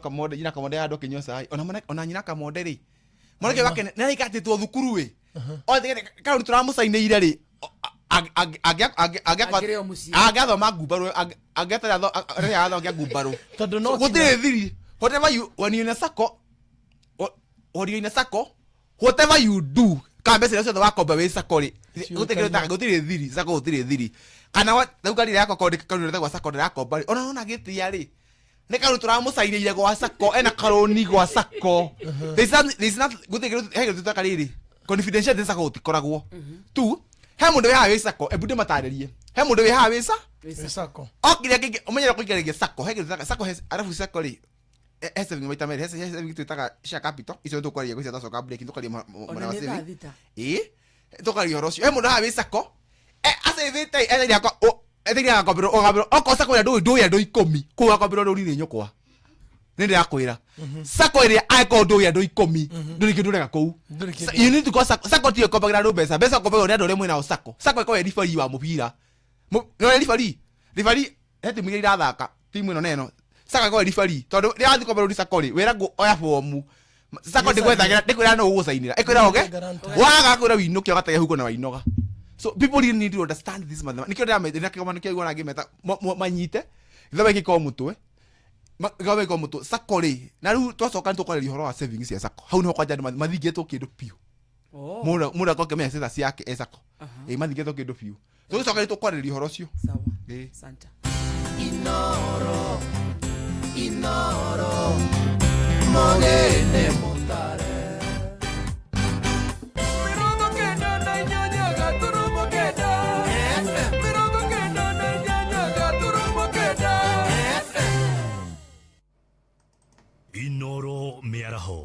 Kamonde, nyina Kamonde handũ akĩnyua cai. Ona ona nyina Kamonde rĩ, mwanake wake nĩ araingatĩtwo thukuru ĩ. Othe kaũndũ tũramũcainĩire rĩ, Angĩrĩ o mũciĩ. Angĩathoma ngumbarũ, angĩathoma athoma ngumbarũ. Tondũ no Gũtirĩ thiri. Whatever you, when you're in a sacco, when you're in a sacco, whatever you do, kana mbeca iria ciothe wakomba wĩ sacco rĩ, gũtirĩ kĩndũ gũtirĩ thiri, sacco gũtirĩ thiri. Kana rĩu ngari ĩrĩa yakwa korwo nĩ karũni gwa sacco ndĩrakomba rĩ, ona wona gĩtia rĩ, nĩ karũni tũramũcainĩire gwa sacco, ena karũni gwa sacco. There is not, there is not, gũtirĩ kĩndũ, he kĩndũ twĩtaga rĩrĩ, confidentiality sacco gũtikoragwo. Tu, he mũndũ wĩ haha wĩ sacco, ebu ndĩmatarĩrie. He mũndũ wĩ haha wĩ Wĩ sacco. Okire kĩngĩ, ũmenyere kũingĩra sacco, he kĩndũ twĩtaga sacco, arabu sacco rĩ, he saving maita merĩ, he saving twĩtaga share capital, icio nĩtũkwaria gwĩcia twacoka break, nĩtũkwaria Ona mwena wa nĩ thaa saving. 6. Ĩĩ, tũkaria ũhoro ũcio. He mũndũ haha wĩ sacco, acĩvĩte, etereire etereire agakomberwo, ũgakomberwo, okorwo sacco ĩrĩa ndũĩ andũ 10, kũu agakomberwo rũni nĩ nyũkwa. Nĩ ndĩrakwĩra. Sacco ĩrĩa angĩkorwo ndũĩ andũ 10, ndũrĩ kĩndũ ũreka kũu. Ndũrĩ kĩndũ. You need to go sacco. Sacco tiyo ĩkombagĩra andũ mbeca. Mbeca ũkombagĩrwo nĩ andũ arĩa mwĩnao sacco. Sacco ĩkoragwo ĩ referee wa mũbira. Nĩ referee. Referee, he timu iria irathaka, timu ĩno na ĩno. Sacco ĩkoragwo ĩ referee. Tondũ rĩrĩa wathiĩ gũkomba rũni sacco rĩ, wĩragwo oya bomu. Sacco ndĩgwethagĩra, ndĩkwĩraga nũ ũgũcainĩra. Ĩkwĩraga ũge, Guarantor. waga kwĩra wĩinũke ũgatege huko na wainoga. So people really need to understand this mathematics. Nĩkĩo ndĩrameta, nĩkĩo nĩkĩo iguana ngĩmeta, manyite, gĩthomo gĩkĩ gĩkorwo mũtwe. Gĩthomo gĩkorwo mũtwe. Sacco rĩ, na rĩu twacoka nĩtũkwarĩria ũhoro wa savings cia sacco. Hau nĩho kwanja andũ mathingĩtwo kĩndũ biũ. Oh. Mũndũ akorwo akĩmenya status yake e sacco. Ĩ, mathingĩtwo kĩndũ biũ. Tũgĩcoka nĩtũkwarĩria ũhoro ũcio. Sawa. Ĩ. Santa. Inoro, Inoro, mogene motare. 98.9 FM. 98.9 FM. Inoro Mĩaraho.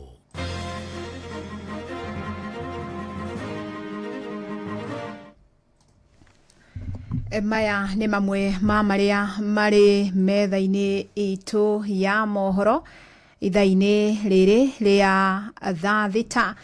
Maya nĩ mamwe ma marĩa marĩ metha-inĩ itũ ya mohoro ithaa-inĩ rĩrĩ rĩa thaa 6.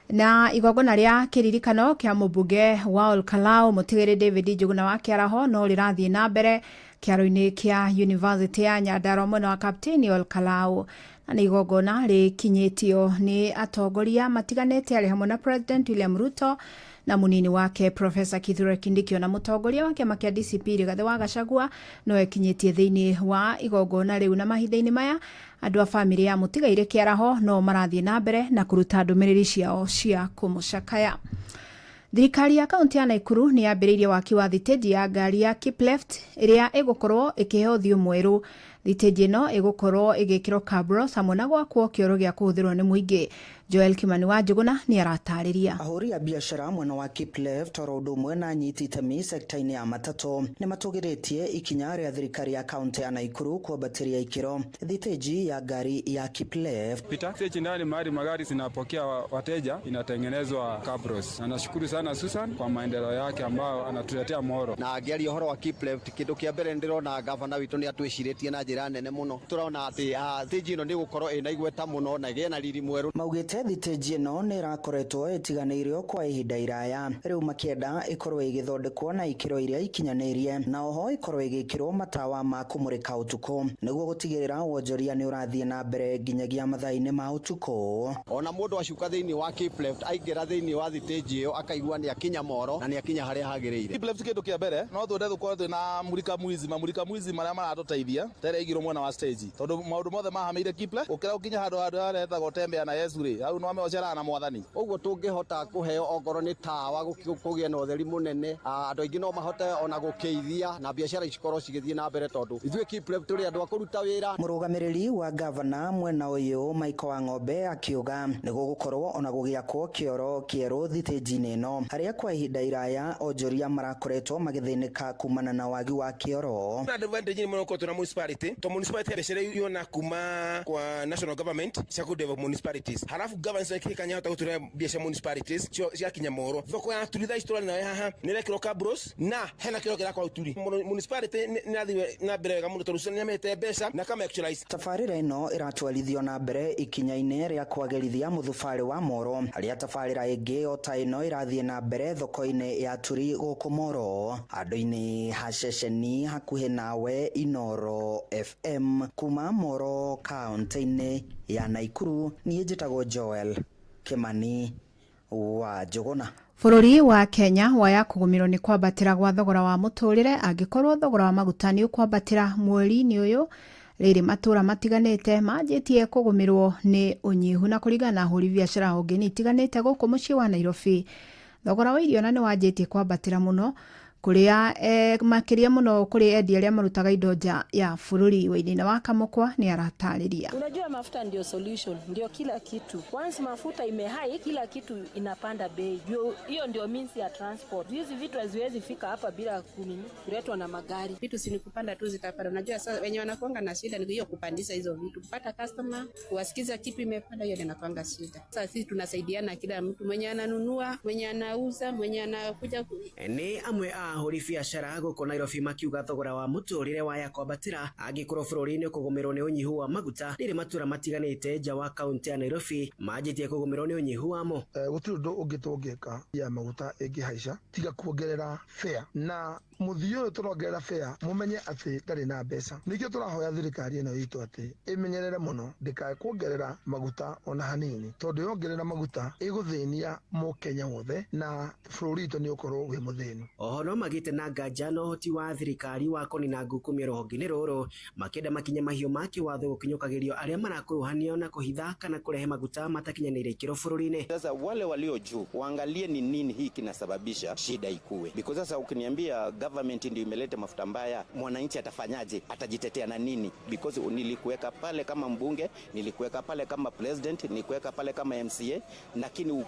Na igongona rĩa kĩririkano kĩa mũmbunge wa Olkalau Mũtigĩrĩ David Njuguna wa Kĩaraho no rĩrathiĩ na mbere kĩaro-inĩ kĩa University ya Nyandarua mwena wa Kapteni Olkalau. Na nĩ igongona rĩkinyĩtio nĩ atongoria matiganĩte arĩ hamwe na President William Ruto na munini wake Professor Kithure Kindiki, ona mũtongoria wa kĩama kĩa DCP Rigathĩ wa Gachagua no ekinyĩtie thĩinĩ wa igongona rĩu. Na mahinda-inĩ maya andũ a bamĩrĩ ya mũtigairĩ Kĩaraho no marathiĩ na mbere na kũruta ndũmĩrĩri ciao cia kũmũcakaya. Thirikari ya kaunti ya Nakuru nĩ yambĩrĩirie waki wa thitĩnji ya ngari ya Keep Left ĩrĩa ĩgũkorwo ĩkĩheo ũthiũ mwerũ. Thitĩnji ĩno ĩgũkorwo ĩgĩkĩrwo cabros hamwe na gwakwo kĩoro gĩa kũhũthĩrwo nĩ mũingĩ. Joel Kimani wa Njũgũna nĩ aratarĩria. Ahũri a biacara mwena wa Keep Left oro ũndũ ũmwe na anyiti itemi sekta-inĩ ya matatũ nĩ matũgĩrĩtie ikinya rĩa thirikari ya kaunti ya Nakuru kwambatĩria ikĩro thitĩnji ya ngari ya Keep Left. Pita stage ndani mahali magari zinapokea wateja inatengenezwa cabros, na nashukuru sana Susan kwa maendeleo yake ambayo anatuletea Moro. Na ngĩaria ũhoro wa Keep Left, kĩndũ kĩa mbere ndĩrona gavana witũ nĩ atwĩcirĩtie na njĩra nene mũno. Tũrona atĩ stage ĩno nĩ ĩgũkorwo ĩna igweta mũno na ĩgĩe na riri mwerũ. Maugĩte thitĩnji ĩno nĩ ĩrakoretwo ĩtiganĩirio kwa ihinda iraya, rĩu makĩenda ĩkorwo ĩgĩthondekwo na ikĩro iria ikinyanĩirie, na oho ĩkorwo ĩgĩkĩrwo matawa ma kũmũrĩka ũtukũ nĩguo gũtigĩrĩra wonjoria nĩ ũrathiĩ na mbere nginyagia mathaa-inĩ ma ũtukũ. Ona mũndũ acuka thĩinĩ wa Keep Left aingĩra thĩinĩ wa thitĩnji ĩyo akaigua nĩ akinya Moro na nĩ akinya harĩa hagĩrĩire. Keep Left kĩndũ kĩa mbere no twende tũkorwo twĩna mulika mwizi, mamulika mwizi marĩa maratũteithia ta ĩrĩa ĩigirwo mwena wa stage, tondũ maũndũ mothe mahamĩire Keep Left gũkĩra gũkinya handũ handũ harĩa hetagwo tembea na Yesu rĩ, hau no ũceraga na mwathani. Ũguo tũngĩhota kũheo ongorwo nĩ tawa kũgĩe na ũtheri mũnene, andũ aingĩ no mahote ona gũkĩithia na biacara cikorwo cigĩthiĩ na mbere, tondũ ithuĩ Keep Left tũrĩ andũ a kũruta wĩra. Mũrũgamĩrĩri wa gavana mwena ũyũ Michael Wang'ombe akiuga nĩ gũgũkorwo ona gũgĩakwo kĩoro kĩerũ thitĩnji-inĩ ĩno, harĩa kwa ihinda iraya onjoria marakoretwo magĩthĩnĩka kumana na wagi wa kĩoro. Na advantage ni mũno tuna municipality to municipality mbeca iria yona kuma kwa national government cia ku develop municipalities, halafu Governance kikanya hota gutura mbia cia municipalities ciakinya Moro. Thoko ya Turi thaa ici tũrarĩ nawe haha nĩ ĩrekĩrwo cabros na hena kĩro kĩrakwa Turi. Municipality nĩ ĩrathiĩ na mbere wega mũno tondũ nĩ amĩhete mbeca na kama actualize. Tabarĩra ĩno ĩratwarithio na mbere ikinya-inĩ rĩa kwagĩrithia mũthubarĩ wa Moro, harĩa tabarĩra ĩngĩ o ta ĩno ĩrathiĩ na mbere thoko-inĩ ya Turi gũkũ Moro. Andũ-inĩ ha ceceni hakuhĩ nawe Inoro FM kuma Moro kaunti-inĩ ya Naikuru, niĩ njĩtagwo Joel Kimani wa Njũgũna. Bũrũri wa Kenya waya kũgũmĩrwo nĩ kwambatĩra gwa thogora wa mũtũrĩre angĩkorwo thogora wa maguta nĩ ũkwambatĩra mweri-inĩ ũyũ. Rĩrĩ matũra matiganĩte manjĩtie kũgũmĩrwo nĩ ũnyihu, na kũringana na ahũri biacara honge-inĩ itiganĩte gũkũ mũciĩ wa Nairobi, thogora wa irio na nĩ wanjĩtie kwambatĩra mũno kũrĩa makĩria mũno kũrĩ endia arĩa marutaga indo nja ya bũrũri. Wainina wa Kamũkwa nĩ aratarĩria. Unajua mafuta ndio solution, ndio kila kitu. Once mafuta imehigh, kila kitu inapanda bei. Hiyo ndio means ya transport. Hizi vitu haziwezi fika hapa bila kunini, kuletwa na magari. Vitu si ni kupanda tu zitapanda. Unajua sasa wenye wanakuanga na shida ni hiyo kupandisha hizo vitu. Kupata customer, kuwasikiza kitu imepanda, hiyo ndio inakuanga shida. Sasa sisi tunasaidiana, kila mtu mwenye ananunua, mwenye anauza, mwenye anakuja Nĩ amwe a ahũri biacara gũkũ Nairobi makiuga thogora wa mũtũrĩre waya kwambatĩra angĩkorwo bũrũri-inĩ ũkũgũmĩrwo nĩ ũnyihu wa maguta. Rĩrĩ matũra matiganĩte nja wa kaunti ya Nairobi manjĩtie kũgũmĩrwo nĩ ũnyihu wamo. Gũtirĩ ũndũ ũngĩ tũngĩka ya maguta ĩngĩhaica tiga kuongerera fare, na mũthii ũyũ tũrongerera fare mũmenye atĩ ndarĩ na mbeca. Nĩkĩo tũrahoya thirikari ĩno itũ atĩ ĩmenyerere mũno ndĩkae kuongerera maguta ona hanini, tondũ yongerera maguta ĩgũthĩnia mũkenya wothe na bũrũri witũ nĩ ũkorwo wĩ mũthĩni. Oho no magĩte na nganja na ũhoti wa thirikari wa kũnina ngukumio rũhonge-inĩ rũrũ, makĩenda makinya mahiũ ma kĩwatho gũkinyũkagĩrio arĩa marakuruhanio na kũhitha kana kũrehe maguta matakinyanĩire ikĩro bũrũri-inĩ. Sasa wale walio juu waangalie ni nini hii kinasababisha shida ikue, because sasa ukiniambia government ndio imeleta mafuta mbaya, mwananchi atafanyaje? Atajitetea na nini? Because nilikuweka pale kama mbunge, nilikuweka pale kama president, nilikuweka pale kama MCA, lakini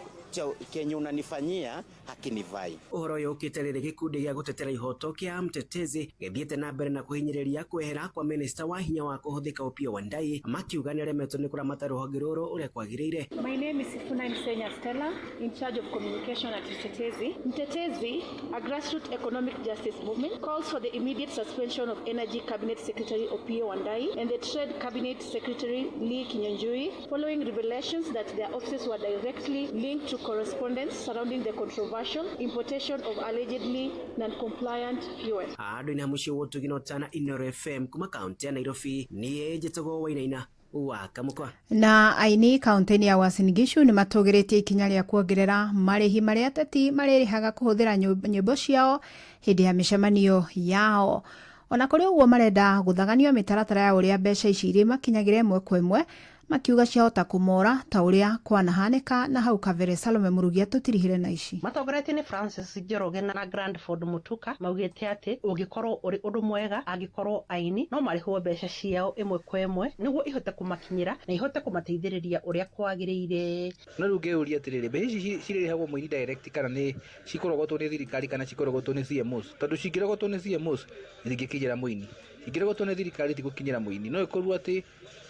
kenye unanifanyia hakinivai. Ũhoro ũyũ ũkĩte rĩrĩ gĩkundi gĩa gũtetera ihoto kĩa Mtetezi gĩthiĩte na mbere na kũhinyĩrĩria kwehera kwa minista wa hinya wa kũhũthĩka Opiyo Wandayi, makiuga nĩaremetwo nĩ kũramata rũhonge rũrũ ũrĩa kwagĩrĩire. My name is Sifuna Msenya Stella, in charge of communication at Mtetezi. Mtetezi, a grassroots economic justice movement, calls for the immediate suspension of Energy Cabinet Secretary Opiyo Wandayi and the Trade Cabinet Secretary Lee Kinyanjui following revelations that their offices were directly linked to correspondence surrounding the controversial importation of allegedly non-compliant fuel. Andũ-inĩ ha mũciĩ wa Ũtugi na Ũtana, Inoro FM kuma kaunti ya Nairobi, niĩ njĩtagwo Wainaina wa Kamũkwa. Na aini kaunti-inĩ ya Uasin Gishu nĩ matũgĩrĩtie ikinya rĩa kuongerera marĩhi marĩa ateti marĩrĩhaga kũhũthĩra nyĩmbo ciao hĩndĩ ya mĩcemanio yao. Ona kũrĩ ũguo, marenda gũthaganio mĩtaratara ya ũrĩa mbeca ici irĩmakinyagĩra ĩmwe kwa ĩmwe, makiuga ciahota kũmora ta ũrĩa kwanahanĩka na hau kabere. Salome Mũrugi atũtirihire na ici. Matongoretio nĩ Francis Njoroge na Grandford Mutuka, maugĩte atĩ ũngĩkorwo ũrĩ ũndũ mwega angĩkorwo aini no marĩhwo mbeca ciao ĩmwe kwa ĩmwe nĩguo ihote kũmakinyĩra na ihote kũmateithĩrĩria ũrĩa kwagĩrĩire. No rĩu ngĩũria atĩrĩrĩ, mbeca ici cirĩrĩhagwo mũini direct kana nĩ cikũrogotwo nĩ thirikari kana cikũrogotwo nĩ CMOs? Tondũ cingĩrogotwo nĩ CMOs itingĩkinyĩra mũini, cingĩrogotwo nĩ thirikari itigũkinyĩra mũini. No ĩkorwo atĩ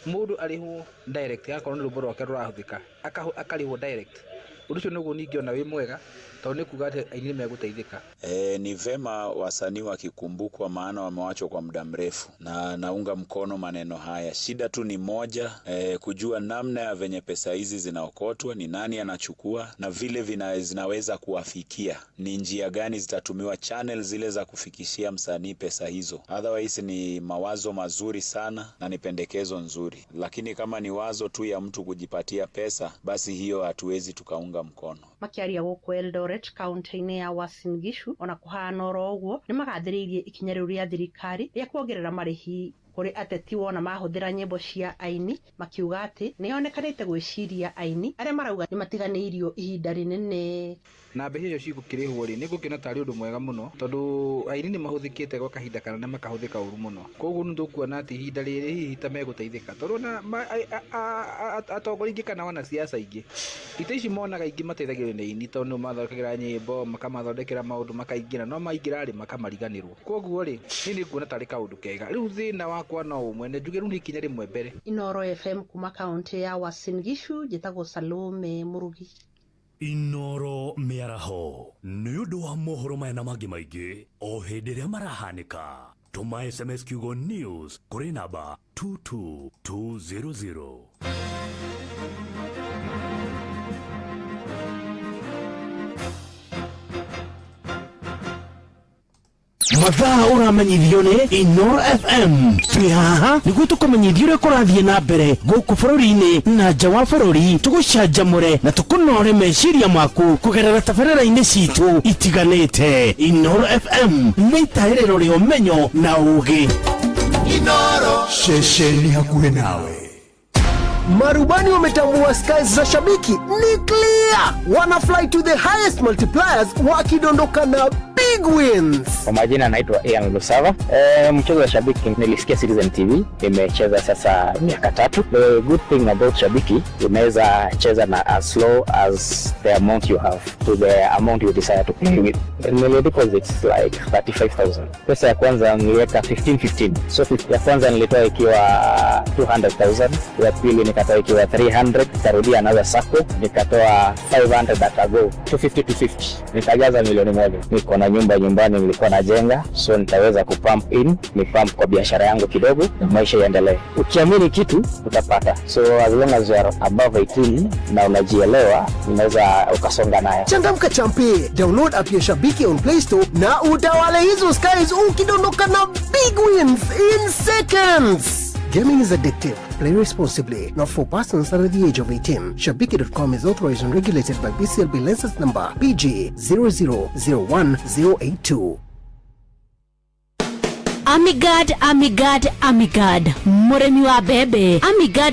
mũndũ arĩhwo direct, akorwo nĩ rwĩmbo rwake rũrahũthĩka akarĩhwo direct, ũndũ ũcio nĩguo ningĩona wĩ mwega, tondũ nĩ kuga atĩ aini nĩ megũteithĩka. Ni vema wasanii wakikumbukwa, maana wamewachwa kwa muda mrefu, na naunga mkono maneno haya. Shida tu ni moja, kujua namna ya venye pesa hizi zinaokotwa, ni nani anachukua na vile zinaweza kuwafikia, ni njia gani zitatumiwa, channel zile za kufikishia msanii pesa hizo. Otherwise ni mawazo mazuri sana na ni pendekezo nzuri, lakini kama ni wazo tu ya mtu kujipatia pesa, basi hiyo hatuwezi tukaunga mkono. Makiaria gũkũ Eldoret kaunti-inĩ ya Uasin Gishu, ona kũhana oro ũguo, nĩ magathĩrĩirie ikinya rĩu rĩa thirikari rĩa kuongerera marĩhi kũrĩ ateti wona mahũthĩra nyĩmbo cia aini, makiuga atĩ nĩ yonekanĩte gwĩciria aini arĩa marauga nĩ matiganĩirio ihinda rĩnene. Na mbeca icio cigũkĩrĩhwo rĩ, nĩ ngũkĩona tarĩ ũndũ mwega mũno, tondũ aini nĩ mahũthĩkĩte gwa kahinda kanene, makahũthĩka ũru mũno. Koguo nĩ tũkuona atĩ ihinda rĩrĩ hihi ta megũteithĩka, tondũ ona atongoria aingĩ kana wanasiasa aingĩ ita ici monaga aingĩ mateithagĩrĩrio nĩ aini, tondũ nĩo mathondekagĩra nyĩmbo, makamathondekera maũndũ makaingĩra, no maingĩra rĩ makamariganĩrwo. Koguo rĩ, niĩ nĩ nguona tarĩ kaũndũ kega. Rĩu thĩna wa Wakwa no ũmwe na njuge rĩu nĩ ikinya rĩmwe mbere. Inoro FM kuma kaunti ya Uasin Gishu, njĩtagwo Salome Murugi. Inoro mĩaraho nĩ ũndũ wa mohoro maya na mangĩ maingĩ o hĩndĩ ĩrĩa marahanĩka, tũma SMS kiugo news kũrĩ namba 22200. Mathaa ũramenyithio nĩ Inoro FM. Twĩ haha nĩguo tũkũmenyithia ũrĩa kũrathiĩ na mbere gũkũ bũrũri-inĩ na nja wa bũrũri, tũgũcanjamũre na tũkũnore meciria maku kũgerera tabarĩra-inĩ citũ itiganĩte. Inoro FM nĩ itahĩrĩro rĩa ũmenyo na ũgĩ. Inoro. Ceceni hakuhĩ nawe. Marubani wametambua skies za Shabiki ni clear, wana fly to the highest multipliers wakidondoka na big wins. Kwa majina naitwa Ian Lusava. Mchezo wa Shabiki nilisikia Citizen TV, nimecheza sasa miaka 3. The good thing about Shabiki, unaweza cheza na as low as the amount you have to the amount you desire to play with. Nili deposit like 35,000. Pesa ya kwanza niliweka 15 15. So ya kwanza nilitoa ikiwa 200,000, ya pili nikatoa ikiwa 300, nikarudia another sacco nikatoa 500 at a go, 250 250, nikajaza milioni 1. Niko na nyumba nyumbani nilikuwa najenga, so nitaweza kupump in ni pump kwa biashara yangu kidogo na maisha iendelee. Ukiamini kitu utapata, so as long as you are above 18 na unajielewa, unaweza ukasonga nayo. Changamka champe, download app ya Shabiki on Play Store na utawale hizo skies ukidondoka na big wins in seconds. Gaming is addictive. Play responsibly. Not for persons under the age of 18. Shabiki.com is authorized and regulated by BCLB license number PG 0001082. Amigad, Amigad, Amigad, mũrĩmi wa mbembe, Amigad.